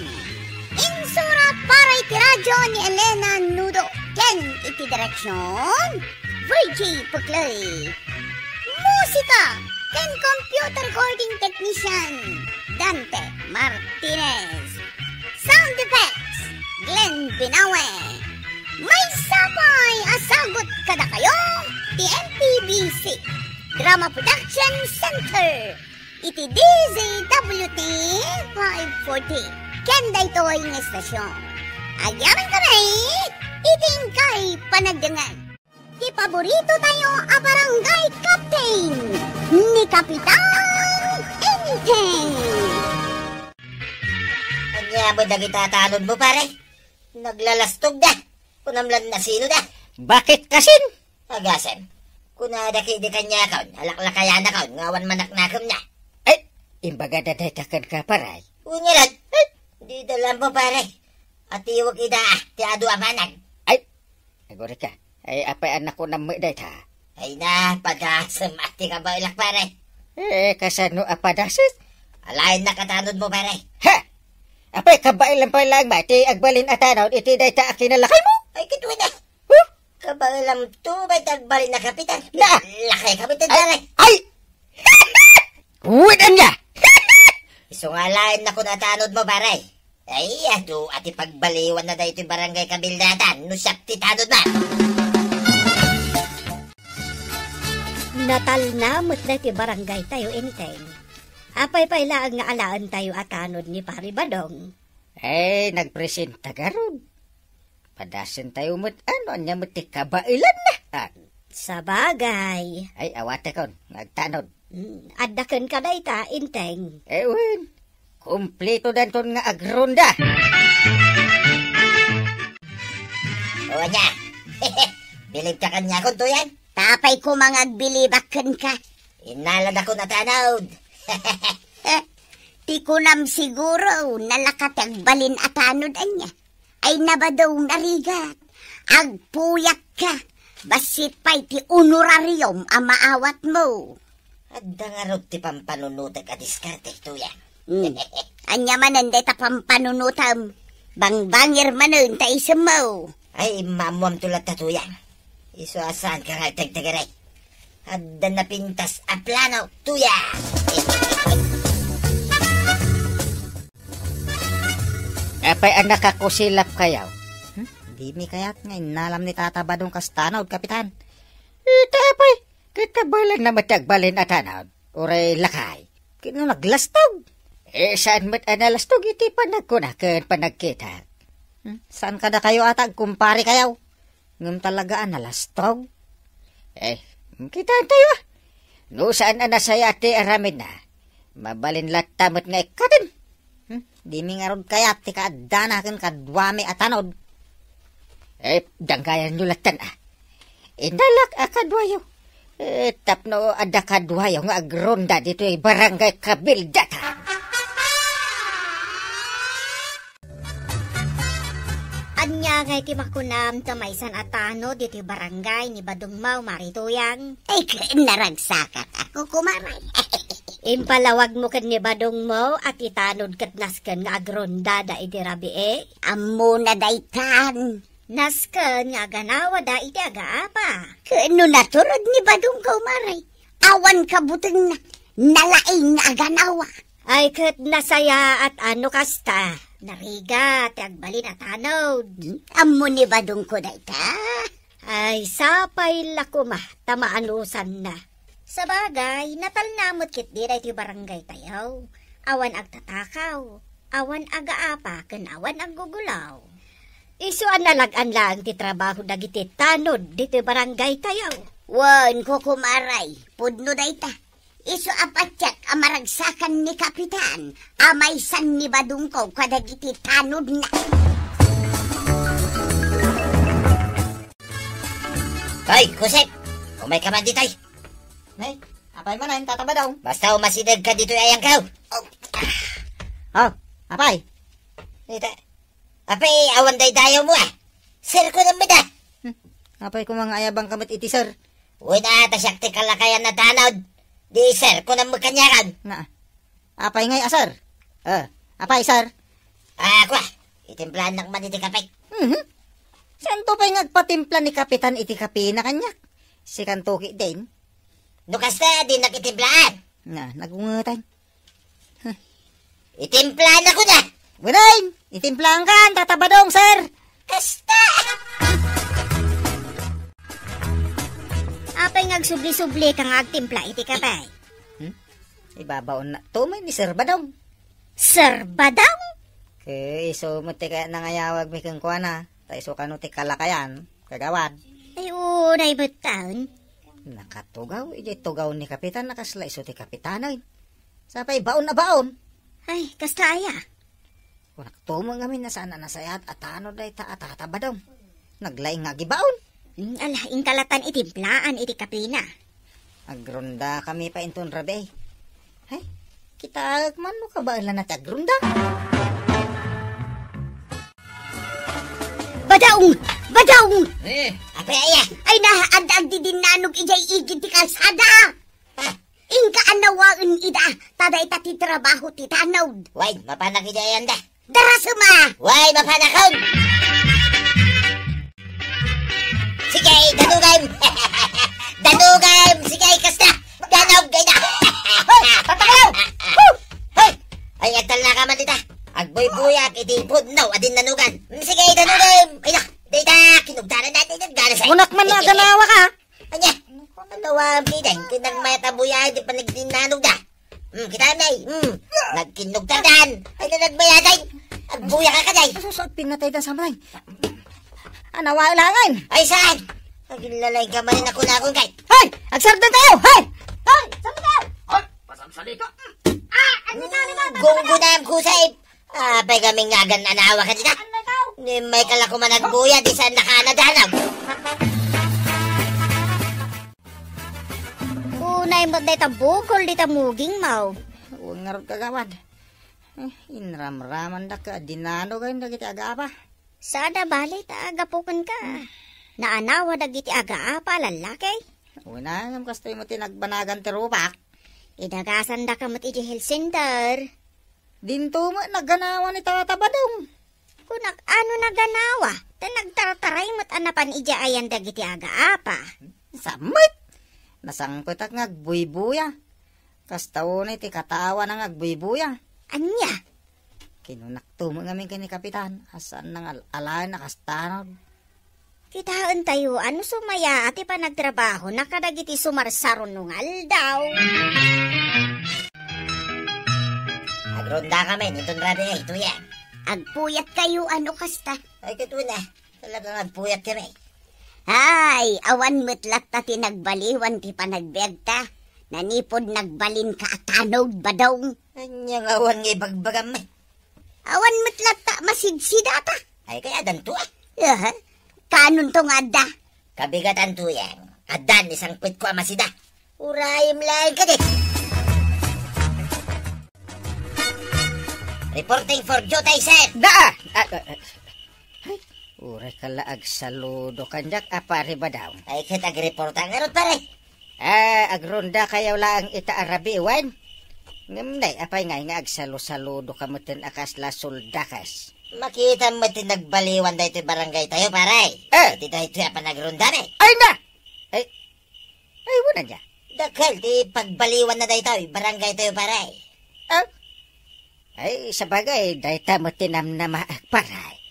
Insura para iti radyo ni Elena Nudo ken iti direksyon, Virgie Puclay. Musika ken computer recording technician, Dante Martinez. Sound effects, Glenn Binawe. Maysa pay a sagut kadakayo ti M P B C Drama Production Center iti D Z W T five forty. Ken daytoy nga estasyon, agyamankami iti inkay panagdengngeg. Ti paborito tayo a barangay captain ni Kapitan Enteng. Ania met dagita tanodmo, pare? Naglalastogda. Kunam lan nasinoda. Bakit kasin? Agasem. Kunada kadi kaniakon, alaklakayanakon nga awan manaknakemna. Ay, Imbagada dayta kenka, pare. Unya laeng, eh, dida laeng, pare. Atiwek ida, ah, ti adu a banag. Ay, agurayka. Ay, apay a nakunam met dayta? Ay na, padasem a ti kabaelak, pare. Eh, kasano a padasem? Alaennak a tanodmo, pare. Ha! Apay, kabaelam pay laeng met ti agbalin a tanod iti dayta a kinalakaymo? Ay, ket wen a. Huh? Kabaelamto met ti agbalin a kapitan. Na! Lakay kapitan, pare. Ay! Wen ania! Isu nga alaennakon a tanodmo, pare. Ay, adu a ti pagbaliwanna daytoy barangay kabildatan no siak ti tanodna. Natalna met daytoy barangaytayo, Enteng. Apay pay laeng nga alaentayo a tanod ni Pari Badong? Eh, nagpresenta garud. Padasentayo met, ano, ania met ti kabaelanna? Ah. Sabagay. Ay, awatekon nga agtanod. Mm, adda kenka dayta, Enteng. Eh, wen. Kumplito danton nga agronda. O, ania? Bilibka kaniakon, Tuyang? Apay koma nga agbilibak kenka? Innaladakon a tanod. Ti kunam siguro, nalaka ti agbalin a tanod, ania? Ay na, Badong, narigat. Agpuyakka. Bassit pay ti honorarium a maawatmo. Adda ngarud ti pampanunotek a diskarte, Tuyang. Hmm. Ania manen dayta pampanunotem? Bangbangir manen ta isemmo. Ay, immaammoamto latta, Tuyang. Isu a saanka nga agtegtegerek. Adda napintas a plano, Tuyang. Apay a nakakusilapkayo? Hmm? Dimi kayat nga innalam ni Tata Badong kas tanod, Kapitan? Ita apay, ket kabaelanna met ti agbalin a tanod, uray lakay. Ket no naglastog? Eh, saan met a nalastog iti panagkuna ken panagkitak? Hmm? Saan kadakayo ata agkumparekayo? Ngem talaga a nalastog? Eh, kitaentayo, ah. No saan a nasayaat ti aramidna, mabalin latta met nga ikkaten. Hmm? Dimi ngarud kayat ti kaaddana ken kaduami a tanod. Eh, danggayanyo lattan, ah. Inalak a kaduayo. Eh, tapno adda kaduayo nga agronda ditoy barangay kabildatan. Ania ngay ti makunam ta maysan a tanod ditoy barangay ni Badongmo, Mari Tuyang? Ay, ken naragsakak a, Kukumaray. Impalawagmo ken ni Badongmo a ti tanod ket nasken nga agrondada idi rabii? Ammona daytan. Nasken nga aganawada iti agaapa. Ken no naturod ni Badong, Kumaray, awan kabutengna, nalaing nga aganawa. Ay, ket nasayaat a no kasta. Narigat ti agbalin a tanod. Ammo ni Badongko dayta? Ay, sapay la koma ta maanusanna. Sabagay, natalna met ketdi daytoy barangaytayo. Awan agtatakaw, awan agaapa, ken awan aggugulaw. Isu a nalag-an laeng ti trabaho dagiti tanod ditoy barangaytayo. Wen, Kukumaray, pudno dayta. Isu a patiek a maragsakan ni Kapitan a maysan ni Badongko kadagiti tanodna. Hoy, Kusep! Umayka man ditoy. Nay, apay manen, Tata Badong? Basta umasidegka ditoy ayangko. Oh. Oh, apay? Ita, apay, awan daydayawmo, ah. Sir, kunam met, ah. Hmm. Apay koma nga ayabangka met iti sir? Wen a, ta siak ti kalakayan a tanod. Di sir, kunam met kaniakan. Na, apay ngay a sir? Ah, apay, sir? Ah, kua, itimplaannak man iti kape. Mhm. Saanto pay nga agpatimpla ni Kapitan iti kapena kaniak? Sikanto ketdin. No kasta, dinak itimplaen. Na, nagungetan. Itimplaannak, kunak. Wen, itimplaankan, Tata Badong, sir. Kasta. Apay nga agsubli-sublika nga agtimpla iti kape? Hmm? Ibabaonna to met ni Sir Badong. Sir Badong? Ket isu met ti kayat nangayawagmi kenkuana, ta isu kano ti kalakayan, kagawad. Ay, unay met taen. Nakatugaw, idiay tugaw ni Kapitan, a kasla isu ti Kapitanen. Sapay baon a baon. Ay, kasta aya? Kunak to met ngamin a saan a nasayaat a tanod dayta a Tata Badong. Naglaing nga agibaon. Mm, ala, inka lattan itimplaan iti kapena. Agrondakami pay inton rabii. Ay, Kitaek man no kabaelanna ti agrunda. Badaong! Badaong! Eh. Apay aya? Ay, na, ad-, agdidinnanog idiay igid ti kalsada. Ah. Inka a nawaen ida, ta dayta ti trabaho ti tanod. Way, mapanak idiay anda. Darasem a! Way, mapanakon! Sige, danugem! Danugem! Sige, kasta! Danug, kayda! Hoy! Tatagaw! Hoy! Ay, agtalna ka man dita. Agbuybuyak iti pudno a dinnanugan. Sige, danugem! Ay na! Dita! Kinugtaran na, dita! Ganas, eh. Munak man na, ganawa ka! Anya? Ano wa ang pideng? Kinagmayat a buya, di pa nagdinnanog da. Hmm, kita, Nay. Hmm. Nagkinugtaran. Ay, na nagbayaday. Agbuya ka, Nay. Susot, pinatay da sa may. Anawa langan. Ay, saan? Aginlalay ka man, ako na akong kay. Hoy! Agsarda tayo! Hoy! Hoy! Sarda tayo! Hoy! Pasagsalika! Ah! Ano ka, ano ka? Gunggunam ko sa ip-, apay kami nga agan-anawa ka dita. Ano ka? Ni may kala ko man agbuya, di saan nakaanadanag. Unay met dayta bukol dita muging, maw. Wen ngarud, kagawad. Eh, inramramandak a dinano gayam dagiti agaapa. Sada bali ta agapuken ka. Naanawa dagiti agaapa a lallaki. Wen, ngem kastoy met ti nagbanagan ti rupak. Idagasandaka met idiay health center. Dinto met naganawa ni Tata Badong. Kunak, ano naganawa? Ta nagtartaray met a napan idiay ayan dagiti agaapa. Sa met! Nasangpetak nga agbuybuya. Kasta unay ti katawana nga agbuybuya. Ania? Kinunakto met ngamin ken ni Kapitan, a saan nga al-, alaen a kastanod. Kitaentayo a no sumaya ti panagtrabahona kadagiti sumarsarunong aldaw. Agrunda kami ni Don Rabi, eh, tuya. Agpuyat kayo, ano kasta? Ay, ket una, talagang agpuyat kami. Ay, awan met latta ti nagbaliwan ti panagbiagta. Nanipod nagbalin ka a tanod, Badong. Anya nga awan nga ibagbagam, eh? Awan met latta masidsidata. Ay, kay addanto, ah. Aha. Kanonto nga adda? Kabigatanto, yang. Addan, isangpetko a masida. Urayem laeng kadi. Reporting for duty, sir. Da! Ah, ah, ah. Ay, uray ka la agsaludo kaniak a pare Badong. Ay, ket agreporta ngarud, pare. Ah, agrunda kayo laeng ita a rabii wen? Ngem nay, apay ngay nga agsalu-saludo ka metten a kasla soldakas? Makita met ti nagbaliwan daytoy barangay tayo, pare. Eh. Iti daytoy a panagrunda mi. Ay na! Ay, ay, wala niya. Dakkel ti pagbaliwan na daytoy barangay tayo, pare. Ah? Ay, sabagay, dayta met ti namnamaak, pare.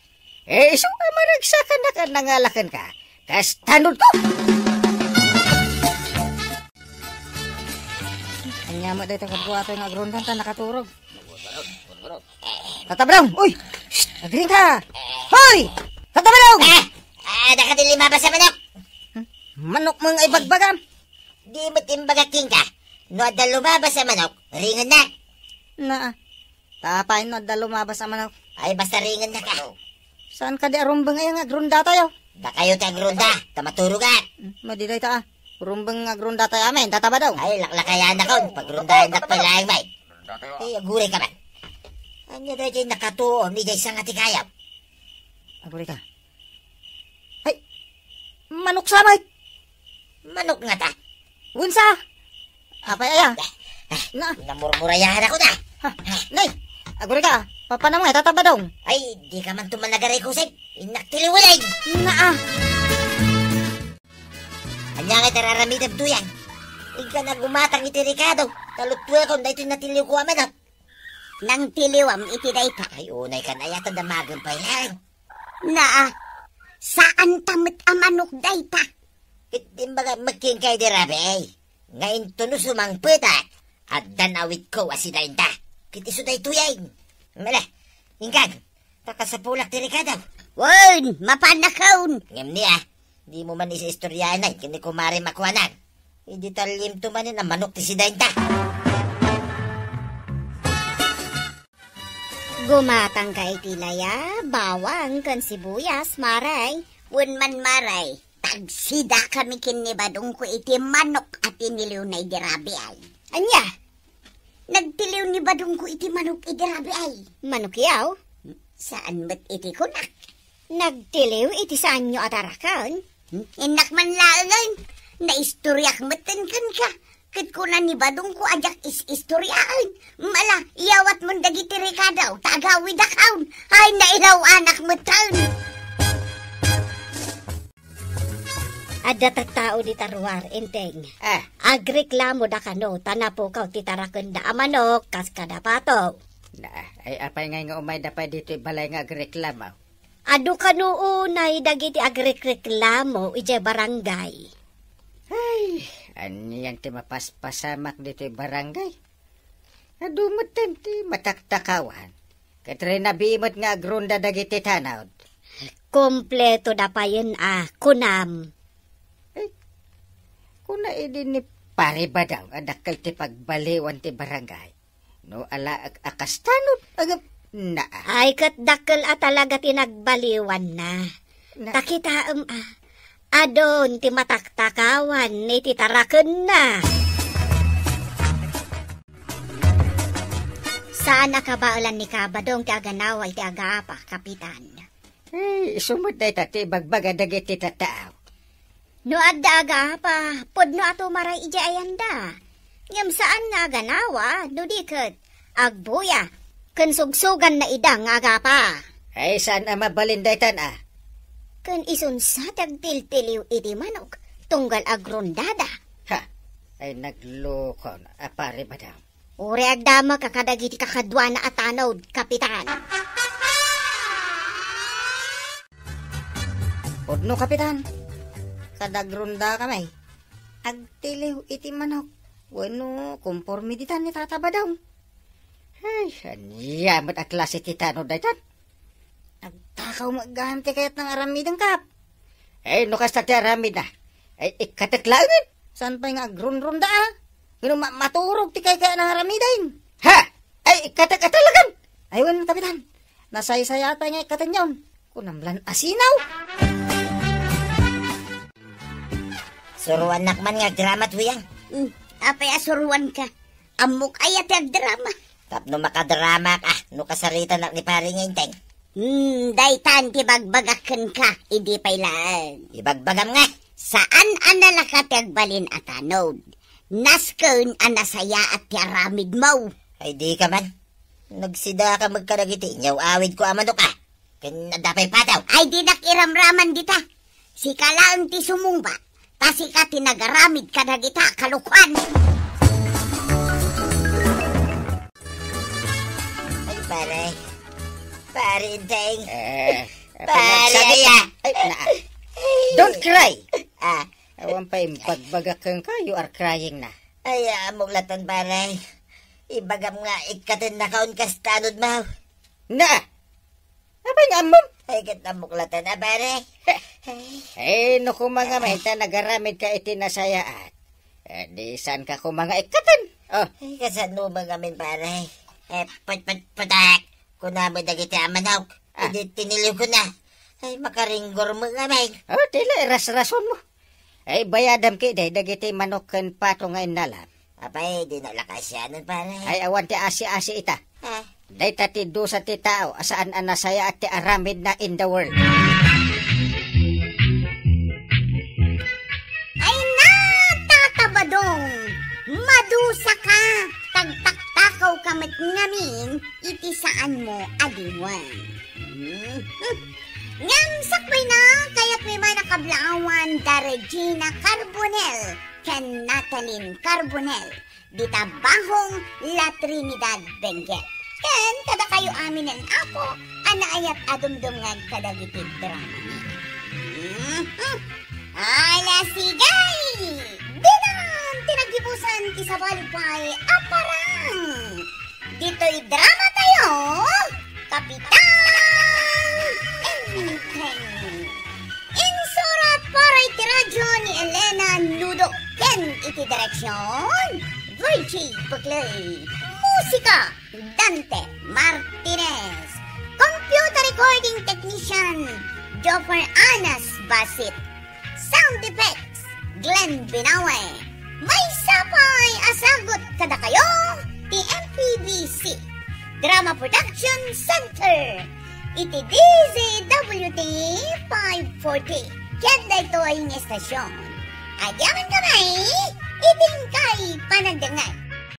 Eh, isu a maragsakannak a nangalaken ka. Kas tanod ko! Anya met dayta kabuato nga agrundan ta nakaturog. Tata Badong! Uy! Shh! Agring ka! Hoy! Tata Badong! Ah! Ah, daka di lumabas a manok! Hmm? Manok mo nga ibagbagam? Di met imbagak kenka. No adda lumabas a manok, ringen na. Na, tapay no adda lumabas a manok. Ay, basta ringen na ka. Saan ka di arumbeng ay nga agrunda tayo? Dakayo ti agrunda, ta maturog a. Hmm, madi dayta, ah. Rumbeng nga agrunda tayo amin, Tata Badong. Ay, laklakayan na kon, pagrundayan na pay laeng may. Ay, aguray ka man. Anya daytoy nakatuon, idiay sanga ti kayap. Aguray ka. Ay, manok sa, Mike. Manok nga ta. Unsa? Apay aya? Na. Namurmurayahan ako na. Ha, nay, aguray ka. Papanam nga, Tata Badong. Ay, di ka man tuman nagaray kusig. Innak tiliwilay. Naa. Anya nga itararamidam tuyan? Igka nagumatang iti rekado. Talutwekon, daytoy natiliw ko a manok. Nangtiliwam iti dayta. Ay, unay kan ayat a damagen pay laeng. Naa, saan ta met a manok dayta? Ket imbaga met kenka idi rabii, nga inton no sumangpetak, addan awitko a sidainta. Ket isu daytoyen. Mala, inkan, ta kasapulak ti rekado. Wen, mapanakon. Ngem ni, ah, dimo man isiistoryaen ken ni kumare makuanan. Idi tallim to manen a manok ti sidainta. Gumatangka iti laya, bawang ken sibuyas, maray. Wen man, maray, tagsidakami ken ni Badongko iti manok a tiniliwna idi rabii. Ania? Nagtiliw ni Badongko iti manok idi rabii ay. Manok yaw? Saan met iti kunak. Nagtiliw iti saanyo a taraken? Innak man laengen. Naistoriak metten kenka. Ket kuna ni Badongko a diak is-istoriaen. Mala, iyawatmon dagiti rekado, ta agawidakon. Ay, nailaw-anak metten. Adda tattao dita ruar, Enteng. Ah. Agreklamo da kano, ta napukaw ti tarakenda a manok, kas kada Pato. Na, ay, apay ngay nga umayda pay ditoy balay nga agreklamo? Adu kano unay dagiti agrekreklamo idiay barangay. Ay, anian ti mapaspasamak ditoy barangay? Adu metten ti mataktakawan. Ket rinabii met nga agronda dagiti tanod. Kompleto da payen a kunam. Eh, kuna idi ni Pare Badong a dakkel ti pagbaliwan ti barangay. No ala ak-, a kas tanod, agap-, na. Ay, ket dakkel a talaga ti nagbaliwanna. Na. Ta kitaem a, adun ti mataktakawan iti tarakenna. Saan a kabaelan ni Kabadong ti aganawa iti agaapa, Kapitan. Eh, isu met dayta ti ibagbaga dagiti tattao. No adda agaapa, pudno a tumaray idiay ayanda. Ngem saan nga aganawa, no di ket agbuya, ken sugsuganna ida nga agapa. Ay, saan a mabalin daytan a? Ken isunsa ti agtiltiliw iti manok, tunggal agrondada. Ha? Ay, naglukon a Pare Badong. Uray agdamagka kadagiti kakaduana a tanod, Kapitan. Pudno, Kapitan. Kadagrondakami. Agtiliw iti manok. Wenno, komporme ditan ni Tata Badong. Ay, ania met a klase ti tanod daytan? Nagtakaw met gayam ti kayatna nga aramiden, Kap. Eh, no kasta ti aramidna, ay, ikkatek laengen. Saan pay nga agronronda, a? Ngem ma-, maturog ti kaykayatna nga aramiden. Ha? Ay, ikkatek a talagan. Ay, wen, Kapitan. Nasaysayaat pay nga ikkatenyon. Kunam lan asinaw. Suruannak man nga agdrama, Tuyang. Hmm, apay a suruanka? Ammok aya ti agdrama. Tapno makadramak, a, no kasaritanak ni Pare nga Enteng. Hmm, daytan ti bagbagak kenka, idi pay laeng. Ibagbagam nga. Saan a nalaka ti agbalin a tanod. Nasken a nasayaat ti aramidmo. Ay, dika man. Nagsidaka met kadagiti inyaw-awidko a manok, a. Ken adda pay Pato. Ay, dinak iramraman dita. Sika laeng ti sumungbat. Ta sika ti nagaramid kadagita a kalokuan. Ay, pare. Pare Enteng. Eh, Pare, pagsabi-, aya. Ay, na. Don't cry. Ah. Awan pay imbagbaga kenka, you are crying na. Ay, ammok latta, pare. Ibagam nga ikkatennakaon kas tanod, maw. Na! Apay nga ammom? Ay, ket ammok latta, pare. Eh, no koma ngamin ta nagaramidka iti nasayaat. Eh, di saanka koma nga ikkaten? Oh. Ay, kasano man ngamin, pare? Eh, put-, put-, putek! Kunam met dagiti a manok. Ah. Idi tiniliwko na. Ay, makaringgor met ngamin. Oh, tila, irasrasonmo. Ay, bayadam ketdi dagiti manok ken pato nga innalam. Apay, dina la kasianan, pare. Ay, awan ti asi-asi ita. Ah. Dayta ti dusa ti tao a saan a nasayaat ti aramidna in the world. Ay na, Tata Badong! Madusaka! Tagtaktakawka met ngamin iti saanmo a diwen. Hmm. Ngem sakbayna, kayatmi man a kablaawan da Regina Carbonell ken Natalie Carbonell, dita Bahong La Trinidad, Benguet. Ken kadakayo aminen, Apo, a naayat a dumdumngeg kadagiti dramami. Mhm. Ala, sige! Dinan ti naggibusan ti sabali pay a parang! Ditoy drama tayo, Kapitan Enteng. Insurat para iti radyo ni Elena Nudo ken iti direksyon, Virgie Buclay. Musika, Dante Martinez. Computer recording technician, Joffer Anas Basit. Sound effects, Glenn Binawe. Maysa pay a sagut kadakayo, ti Production Center iti D Z W T five forty. Ket daytoy nga estasion, agyamankami iti inkay panagdengngeg.